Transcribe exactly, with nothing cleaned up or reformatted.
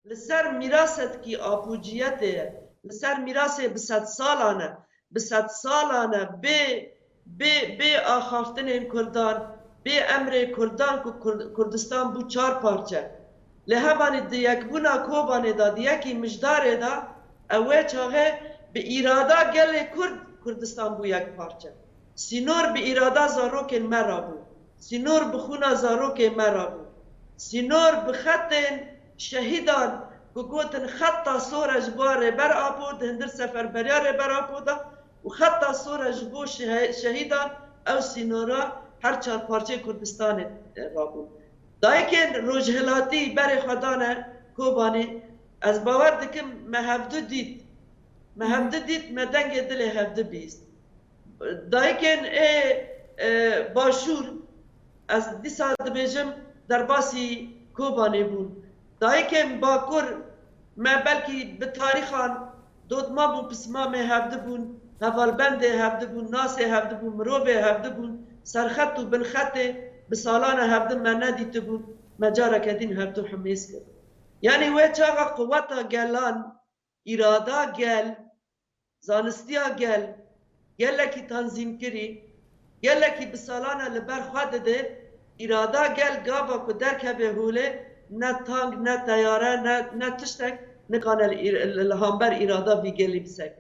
li ser mîrasetkî apûciyetê ye, li ser mîrasê bi sedsalan e, bi sedsalan e bê, bê, bê axaftinên Kurdan, bê emrê Kurdan ku Kur-, Kurdistan bû çar parçe. Li hevanî di yekbûna Kobanê de, di yekî Mijdarê de, ew wê çaxê bi îrada gelê Kurd, Kurdistan bû yek parçe. Sînor bi îrada zarokên me rabû. Sînor bi xûna zarokê me rabû. Sînor bi xetên şehîdan ku gotin xeta sor e ji bo Rêber Apo, di hundir seferberiya Rêber Apo de û xeta sor e ji bo şehe-, şehîdan, ew sînora her çar parçeyê Kurdistanê, e, rabû. Dayikên rojhilatî berê xwe dane Kobanê, ez bawer dikim me hevdu dît. Me hevdu dît, me dengê dilê hevdu bihîst. Dayikên ê, e, başûr, ez dîsa dibêjim, derbasî Kobanê bûn. Dayikên bakur, me belkî bi tarîxan dotmam û pismamê hevdi bûn, hevalbendê hevdi bûn, nasê hevdi bûn, mirovê hevdi bûn, serxet û binxetê bi salana hevdi me nedîtibûn, me careke din hevdu himêz kir. Yanî wê çaxa quweta gelan, îrada gel, zanistiya gel, gelekî tanzîmkirî, gelekî bi salan e li ber xwe dide, îrada gel gava ku derkeve holê, ne tank, ne teyare, ne, ne tiştek nikane li îr-, li, li hember îrada vî gelî bisek.